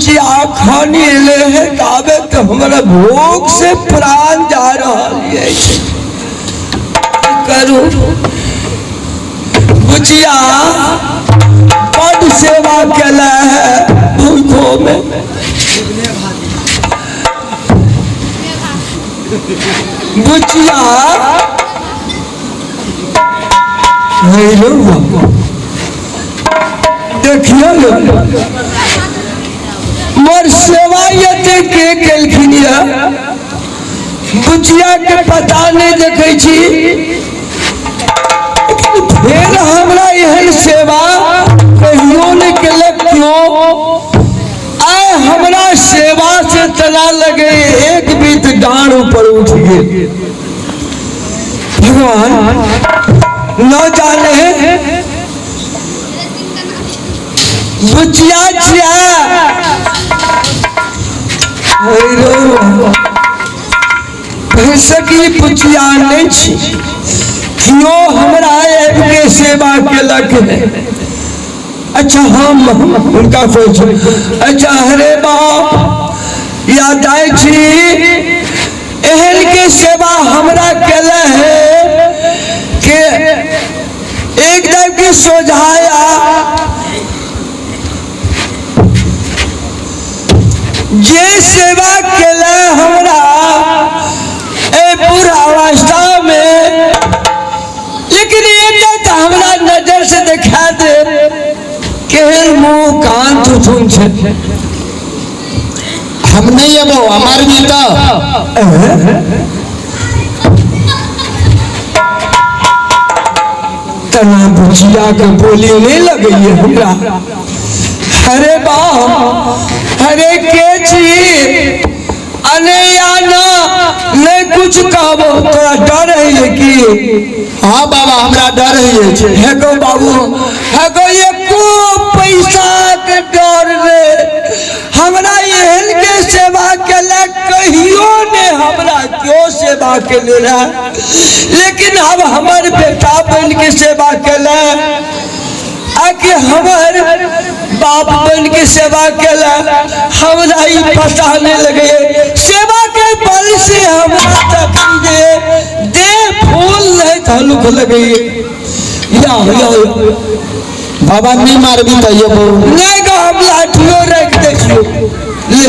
बुचिया खानी एले है ताबे तो हमरा भूख से प्राण जा रहल अछि। की करू बुचिया बड सेवा केला है भूखो में। बुचिया देखियो ने मोर सेवा एते के केलखिन यऽ बुचिया के पता नहीं देखै छी, लेकिन फेर हमरा एहन सेवा कहियो नहीं केलक क्यों। आय हमरा सेवा से तना लगे एक बीत डांड ऊपर उठ गेल। भगवान न जाने बुचिया छिया सकी बुचिया नहीं छी क्यों हमरा आबि के सेवा केलक है। अच्छा हम हुनका कहै छी, अच्छा हरे बाप या दाइ छी एहन के सेवा हमरा केले है कि एकदम के सोझाया जे सेवा केले हमरा ए बुढ़ अवस्था में, लेकिन एक तो हमरा नजर से देखा दे केहन मुंह कान थुथुन छे। हम नहीं एबो हमार भी तो तना बुचिया के बोली नहीं लगैये हमरा। अरे बाप अरे के छी अने या ना नहीं कुछ कहबो तोरा डर है कि? हाँ बाबा हमरा डर है छे। हे गो बाबू हे गो एको पैसा के डर रे हमरा एहन के सेवा के ले कहियो ने हमरा क्यों सेवा के ले रहा, लेकिन अब हमर बेटा बन के सेवा के ले आके हमर बाप बन के सेवा के ले हमरा ई पता नहीं लगे। सेवा के बल से हमरा तक दे दे फूल नहीं धनुख लगे। या या बाबा नहीं मारबी तो ये बो नहीं गो हम लाठियो रख दे छियो ले।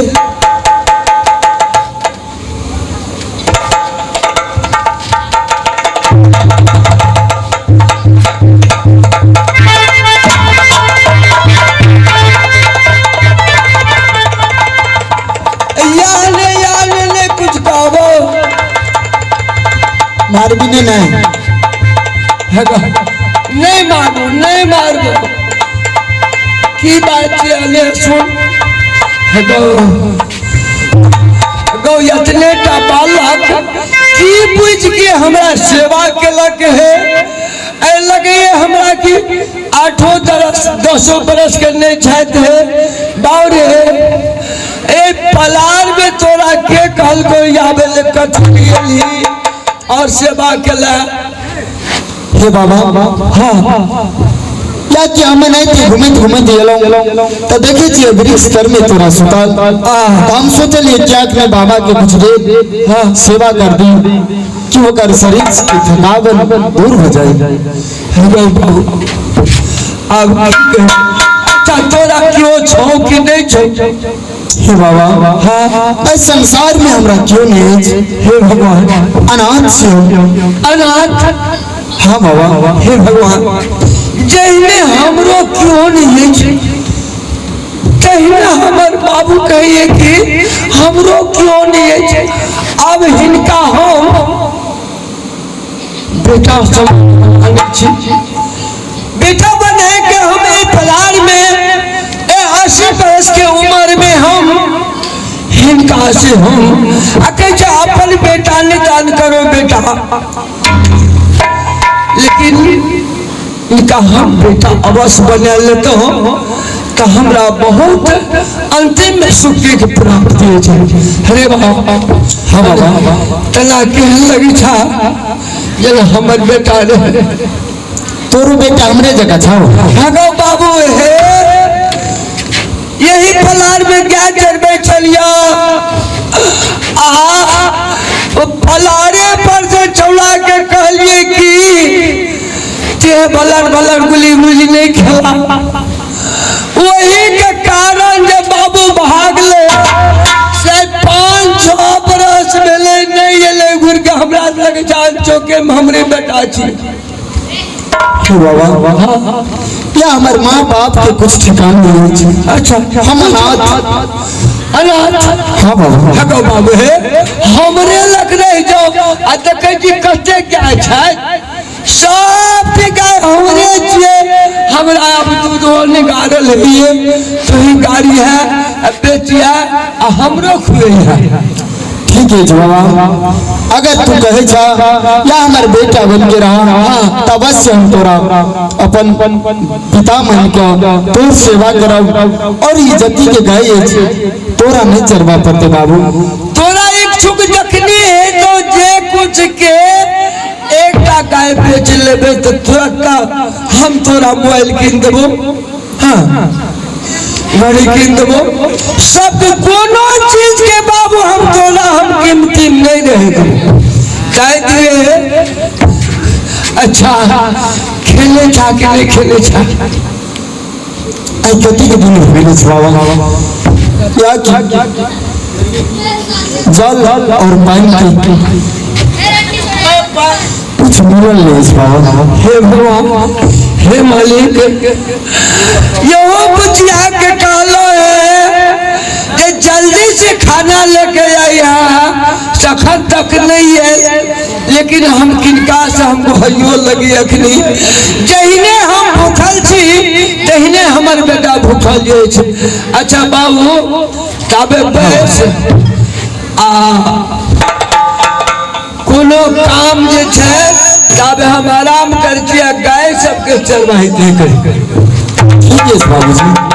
याने याने ने कुछ कहबो मारबी नहीं नहीं नहीं मारबो नहीं मारबो की बात छै अले सुन गो गो एतने टा बालक की बुझ के हमरा सेवा केलक है। ऐ लगे हमरा कि 8 बरस 10 बरस के नहीं छथि है बाउरे ए पलार में तोरा के कहलको आबे ले कथी गेलही और सेवा केला। हे बाबा हाँ या कि हम नहीं थे घूमत घूमत एलौं तो देखे छियै वृक्ष तर में तोरा सुतल तो हम सोचलिए क्या कि बाबा के कुछ देर हाँ सेवा कर दी कि ओकर शरीर के थकावट दूर हो जाए। अब अच्छा तोरा क्यों छौ कि नहीं छौ? हे बाबा हाँ इस संसार में हमरा क्यों नहीं है? हे भगवान अनाथ से हो। अनाथ? हाँ बाबा। हे भगवान जहिने हमरो क्यों नहीं है तहिने हमर बाबू कहिए कि हमरो क्यों नहीं है। अब हिनका हम बेटा सब छी, बेटा बने के हम ए पलार में ए 80 बरस के उम्र में हम हिनका से हम अके जा अपन बेटा निदान करो बेटा, लेकिन इनका हम बेटा अवश्य बना लेते हो तो हमरा बहुत अंतिम में सुख के प्राप्ति हो जाए। अरे बाबा हाँ बाबा तना केहन लगी छा जेना हमर बेटा रहे। तोरो बेटा हमरे जगह छौ। भगो बाबू हे यही पलार में गाय चरबै छलिया आ पलारे पर से छौड़ा के कहलिए कि ते बलर बलर गुली गुली नहीं खेला। वही के कारण जब बाबू भागले से 5-6 बरस भेलै नहीं एलै घुर के हमरा लग जान चौके में हमरे बेटा छी। बाबा या हमार माँ बाप के कुछ ठिकान नहीं छै। अच्छा हम अनाथ अनाथ। हाँ बाबा। हको बाबू हे हमरे लग रह जाओ आ देखै छी कते गाय छै सब गाय हमरे छियै। हमरा अब दूधो निकालल हइए तुही गाड़ी है बेचिया आ हमरो खुए है। ठीक है बाबा, अगर तू कहे छा या हमार बेटा बन के रहा तब अवश्य हम तोरा अपन पिता मान के तोर सेवा करब और इज्जती के गाय तोरा नहीं चरवा पड़ते बाबू। तोरा इच्छुक जखनी है तो जे कुछ के एकटा गाय बेच लेबे तो तुरंत हम तोरा मोबाइल किन देबो। हाँ घड़ी किन देबो सब कोनो चीज के बाबू हम तोरा हम कीमती नहीं रहे देबो। चाहे दिए। अच्छा खेले छा कि नहीं खेले छा? आई कति के दिन भेल छै बाबा या कि जल और पानी के कुछ मिलल नहीं छै बाबा। हे भगवान हे मालिक यहो बुचिया के कहलो है कि जल्दी से खाना लेके आई है सखन तक नहीं है लेकिन हम किनका से हमको हइयो लगी अखनी जहिने हम भूखल छी तहिने हमर बेटा भूखल जे छै। अच्छा बाबू ताबे बैस आ कोनो काम जे छै ताबे हम आराम कर छी आ गाय सबके चरवाही दे करी। ठीक है बाबूजी।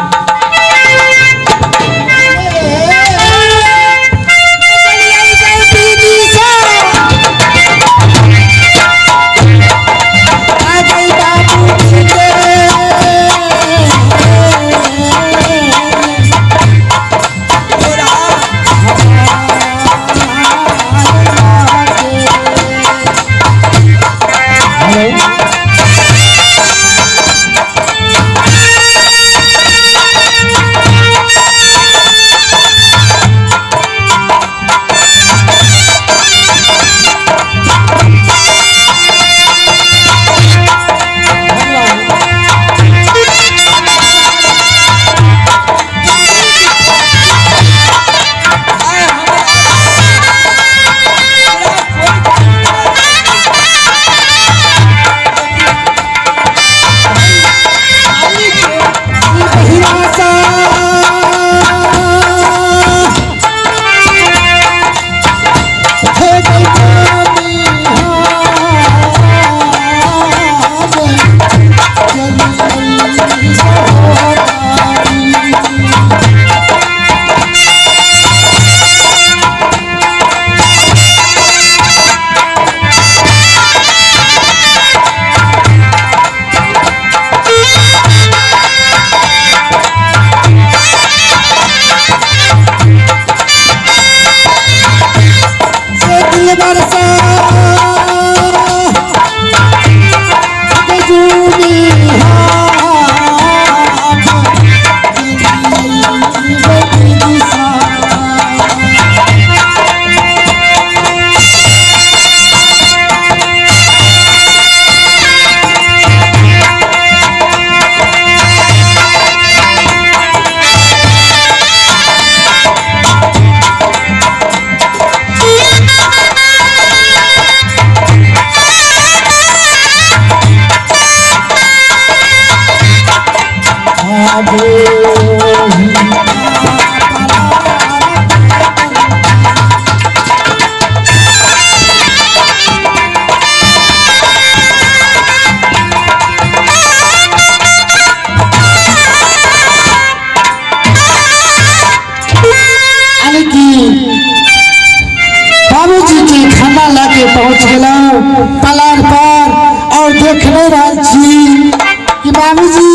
बाबूजी के खाना लाके पहुंच गेलहुँ पलान पर और देख नहीं रहल छी कि बाबूजी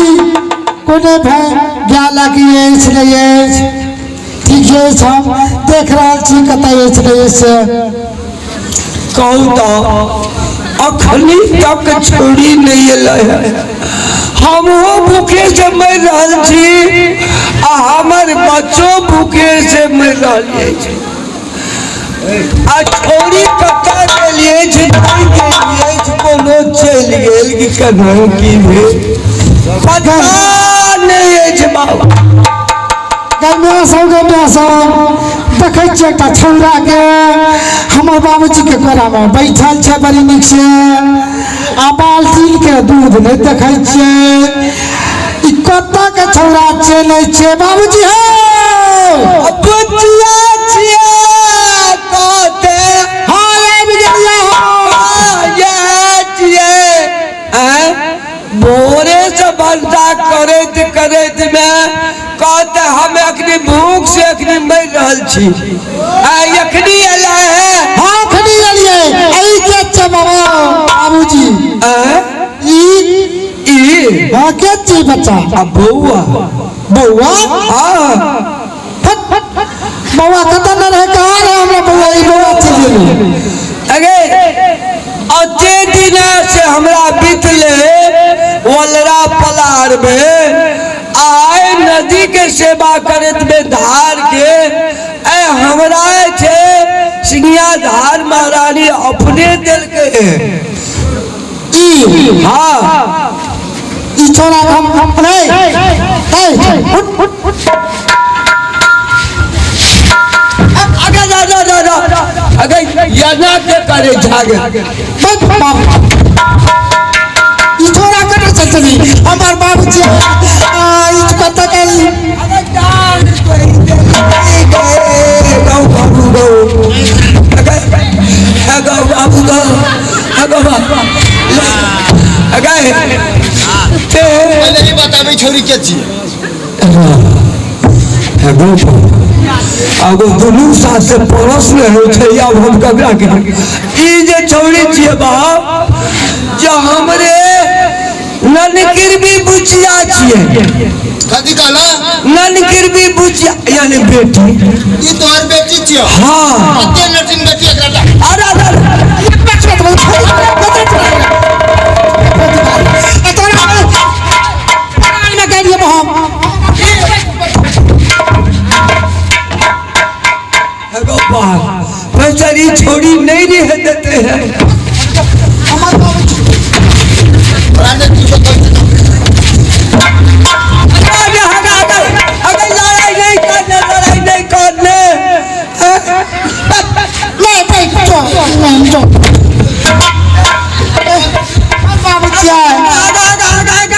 कोने भए गाय लाके अछि नहि अछि। ठीक अछि, हम देख रहल छी कतऽ अछि नहि अछि से। कहू तऽ अखनी तक छोड़ी नहि एलै है। हमहूँ भूखे से मरि रहल छी आ हमर बच्चो भूखे से मरि रहल अछि। आ छोड़ी कतऽ गेलियै अछि, नहि गेलियै अछि, कोनो चलि गेल कि केना की भेल पता नहि अछि बाबा। गैया सब, गैया सब, देखै छियै एकटा छौड़ाके हमर बाबूजीके कोरामे बैठल छै बड़ी नीक से, आ बाल्टीनके दूध नहि देखै छियै। ई कतऽ के छौड़ा छियै, नहि छियै बाबूजी? हौ बचिया छियै कहते। हँ, आबि गेलियै। हँ, इएह छियै। आँय, भोरे से भनसा करैत करैत मे कहते हम अखनी भूख से अखनी मरि रहल छी। आ अखनी एलै है? हँ, अखनी एलियै। एहि के छै बाबा, बाबूजी? आँय? ई ई हँ, के छी बच्चा? आ बौआ। बौआ? हाँ। फट, बौआ कतऽ न रहे, कहाँ रहे हमरा बौआ? ई बौआ चलि गेलै। अगे अते दिन से हमरा बीतले वलरा पलार में, आय नदी के सेवा करत में धार के ए हमरा छे सिंगिया धार महारानी अपने दिल के। ई हाँ, ई छोड़ा हम नहीं नहीं, उठ उठ। अगे जा जा जा जा, अगे यना के करे जागे। बस बाप, ई छोड़ा कने चल चली हमर बाबूजी? आ ई कतऽ के? अगे जान तोरी गए गौ बाबू गौ, अगे गौ बाबू गौ, अगो बाबू अगे ते पहिले ई बताबै छोरी के छियै? एगो अगो दुनू साथ से पड़ोस में होइ छै। आब हम ककरा के ई जे छौड़ी छियै बाप, जे हमरे ननकिरबी बुचिया छियै। कथी कहला? ननकिरबी बुचिया, यानी बेटी। ई तोहर बेटी छियौ? हाँ। कते लड़किन बेटी एकरा टा? अरे अरे, एगो बाप बेचारी छोड़ी नहीं रह देते हैं। राजनीति को अरे अरे अरे अरे, लड़ाई नहीं करने, लड़ाई नहीं करने। नहीं नहीं, जो नहीं जो बाबूजी, अरे अरे अरे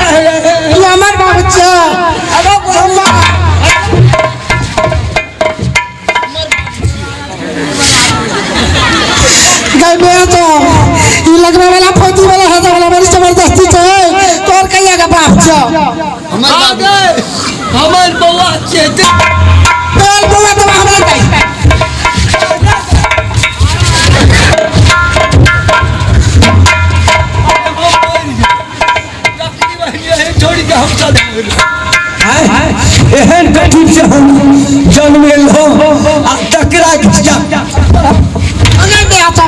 अरे, ई हमर बाबूजी। अरे गई मेरा तो ई लगने वाला फौजी वाला हाथ वाला बड़ी जबरदस्ती छै। तोर कहिया के बाप छौ? हमर बाबू हमर बौआ छै। तोर बौआ तो हमरा दे। छोड़ के हम चल, एहन कठिन से हम जन्म लेलहुँ आ तकरा जा अगर दे आता।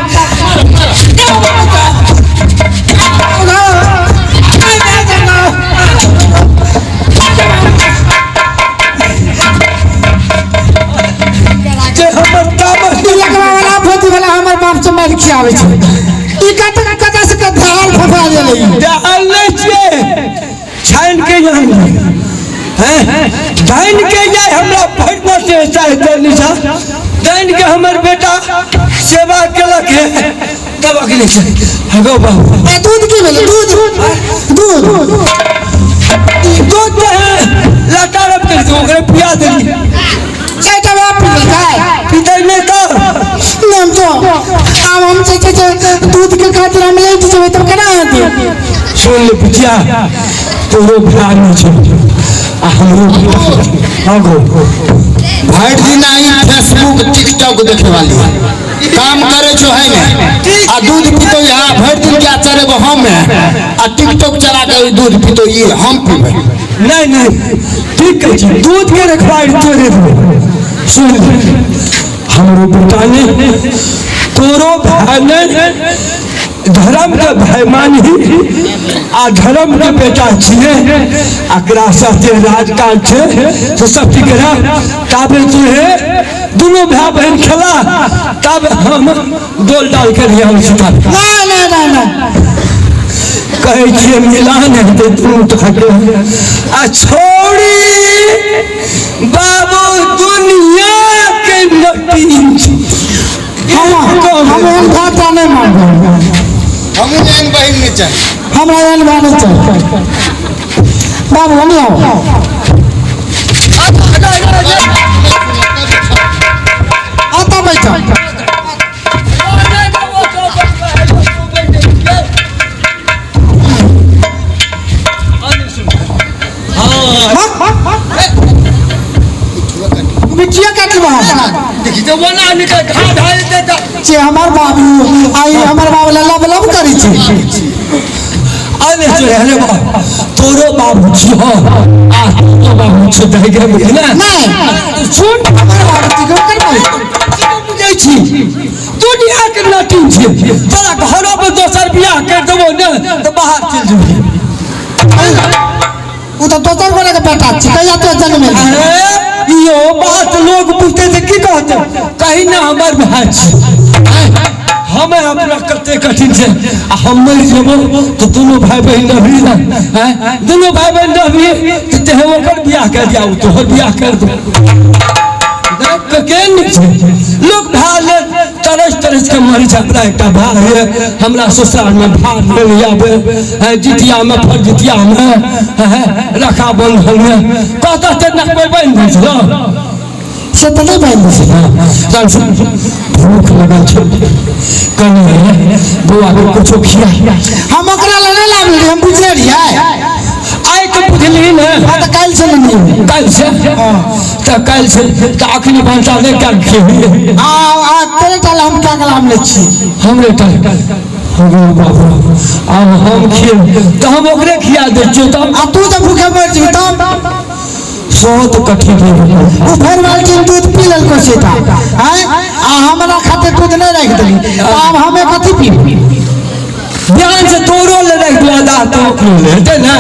जे हमर तामस ई लगवा वाला फौजी वाला हमर बाप से मार खियावे छै। ई कत कत से के धाल फफा गेलै? दाल नहि छियै, छानि के जान हैं, धान के जाय हमरा भरि से चाहे निशा दानि के हमर बेटा सेवा केलक है तब अखनी छै। हगो बाबू, ए दूध की भेलै? दूध दूध दूध तऽ है लटा रब के ओकरे पिया देली। चारिटा बाप पी लेलकै? पीतै नहि तऽ नाम तो आब हम जे छै से दूध के खातिर हम लेट जेबै तब केना हेतै? सुन ले पुछिया, तोरो भाय नहि छै आ हमरो। हाँ गो। भरि दिन ई फेसबुक टिकटॉक। टिकटॉक देखे वाली काम करे छो है ने आ दूध पीतो यहाँ भर दिन क्या चलेबो हम है आ टिकटॉक चला के दूध पीतो ये हम पीबे। नहीं नहीं ठीक है जी, दूध के रखवाई तोरे सुन हमरो बेटा ने तोरो भाई ने धर्म के भाई मानी आ धर्म के बेटा छिए अकरा साथे राजकाज छे तो सब ठीक रह ताबे तुहे दोनों भाई बहन खेला तब हम डोल डाल के लिए हम सिखा ना ना ना ना कहै छियै मिलान हेतै दुनू टाके आ छौड़ी बाबू दुनिया के नटीन छी। हम एहन घाटा नहीं मानबै। हमहूँ एहन बहिन नहीं चाही। हमरा एहन भाई नहीं चाही। बाबू हम आओ आता बैठो। बिटिया काट लेबो देखी तो बना निकल घा ढाल देता जे हमर बाबू आई हमर बाबू लल्ला बलब करै छै। अरे चल अरे बाबू तोरो बाबू छी हो आ तोरो बाबू छी दही के बुझला नहीं सुन हमर बाबू छी ओकर बाबू बुझै छी दुनिया के नटीन छी तोरा घरो में दोसर बियाह कर देबो ने तो बाहर चल जेबही। उ तो दोसर गोरे के बेटा छी कहिया तो जन्म अरे यो बात लोग पूछते थे की कहते कहीं ना हमर भाई छी हमें अपना कते कठिन छै आ हम मरि जेबो तो दोनों भाई बहन रहबी ना हैं दोनों भाई बहन रहबी तो ते ओकर बियाह कर दिया तोहर बियाह कर दो के नहीं छै लोग भाई ले तरस तरस के मरी छै। हमरा एकटा भाई है हमरा ससुराल में भार ले आबे है जितिया में फर जितिया में है रखा बंधन में कहता ते नकबै बनि दै छै से तो नहीं बनि दै चल सुन भूख लगल छै कनी बौआ के कुछो खिया। हम ओकरा लए नहीं लाबले रहियै, हम बुझले रहियै। आइ के बुझली ने हां त काल्हि से नहीं काल्हि से त काल्हि से त अखनी भनसा नहि कयल खेबही। आ आ तोरे टाल हम क्या गलाम ले छी हमरे टाल हो बाबू आब हम खिए त हम ओकरे खिया दै छियै तब आ तू तऽ भूखे मरि जेबही तब सो तो कठिन है। उ भरि बाल्टीन दूध पी लेलको सीता आँय आ हमरा खातिर दूध नहीं राखि देली आब हमे कथी पीबी। ध्यान से तोरो ले राखि दिया आधा तो ओकरो ले हेतै ने।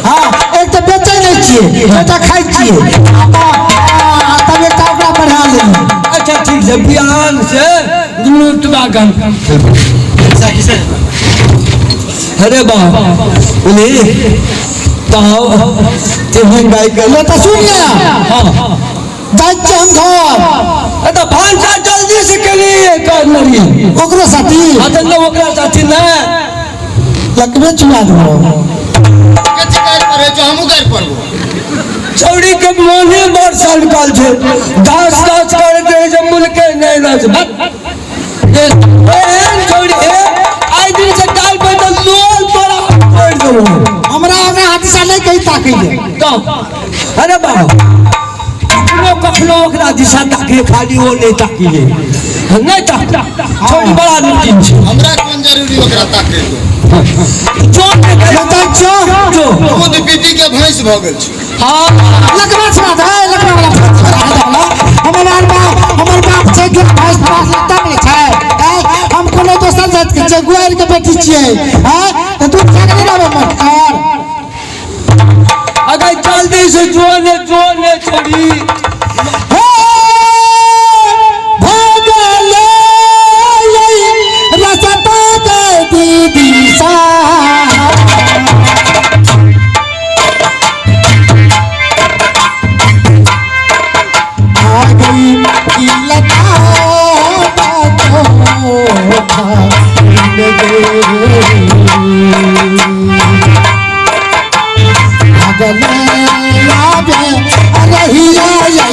हाँ एक तऽ बेचै नहीं छियै एकटा खाइ छियै तब एकटा ओकरा बढ़ा लेली। अच्छा ठीक छै बिहान से दुनू टुबा गान। अरे बाबा बोले तेहन गाय के ले तो सुन ले। हाँ जाइ छियै हम घर। अरे तो भांसा जल्दी से केली कर नरी ओकरो साथी। हाँ तो ना ओकरा साथी ना लकबे चुना देबो। कथी गारि पढ़ै छौ हमहूँ गारि पढ़बो। चौड़ी के मोने बड़ सनकल छै दास दास करैत रहै छै मुल्के नहि रह छै। एहन चौड़ी आइ दिन से काल्हि पर तऽ लोल तोरा पड़ि देबो। हमरा ओकरा हाथ से नहीं कही ताकै ले। तो अरे बाबा कखनो कखनो ओकरा दिशा ताकिए खाली ओ नहीं ताकिए नहीं ताक छोड़ी बड़ा रूटीन छै। हमरा कोन जरूरी ओकरा ताकै के जो जो दूध पी पी के भैंस भऽ गेल छै। हाँ लकवा छुआ दे लकवा वाला हमर बाप हमर बाप छै कि भैंस पास लगता नहीं छै हम कोनो दोसर जात के छै गुआर के बेटी छियै हैं त दूध खा के नहीं रहबै मत कर। अगर जल्दी से जो ने छोड़ी हे भगले रसता दे दीदी सा आ गई की लता रहिया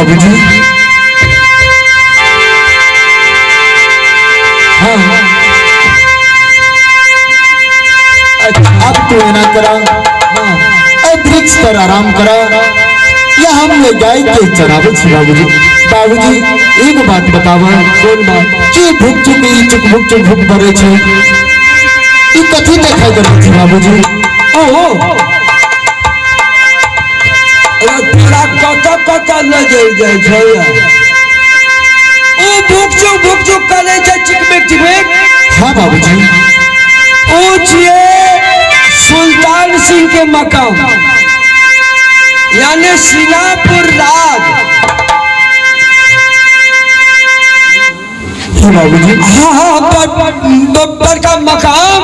बाबूजी। हाँ अब तू एना करा, ए वृक्ष पर आराम करा, या हम ये गाय के चरावे छी बाबूजी। बाबूजी एगो बात बतावा। कौन बात? की भूख चुक ई चुक भूख चुक भूख भरे छै, ई कथी देखाई दे छै बाबूजी? ओहो अरे तोरा कत कत नजर जाइ छै। ओ भूख चुक करे छै चिकमिक चिकमिक। हाँ बाबूजी। ओ छिए सुल्तान सिंह के मकाम, यानी सिंगापुर राज। बाबूजी। हाँ हाँ बड़का मकाम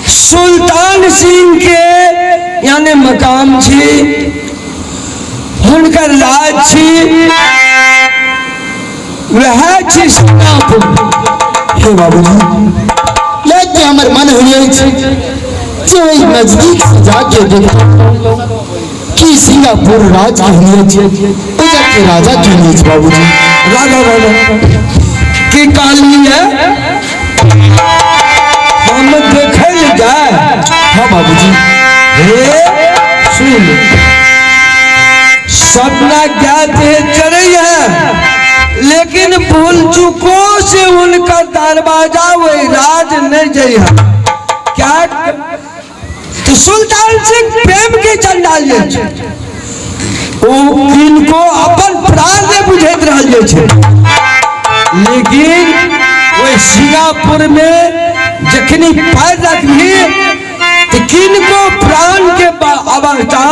सुल्तान सिंह के यानी मकाम छी, हुनकर राज छी, वह छी सिंगापुर। हे बाबूजी, लेकिन हमर मन होइए जे ओहि नजदीक से जाके देखो कि सिंगापुर राज के होइए, ओहि के राजा के होइए बाबूजी। राजा राजा की कहली है हम देखल जाए। हाँ बाबूजी। हे सुन, सपना ज्ञात है चले है, लेकिन भूल चुको से उनका दरवाजा वही राज नहीं जाइ है। क्या तो सुल्तान सिंह प्रेम के चंडाल जे छै, ओ किनको अपन प्राण नहीं बुझैत रहल जे छै, लेकिन ओहि सिंगापुर में जखनी पैर रखली तो किनको प्राण के अवस्था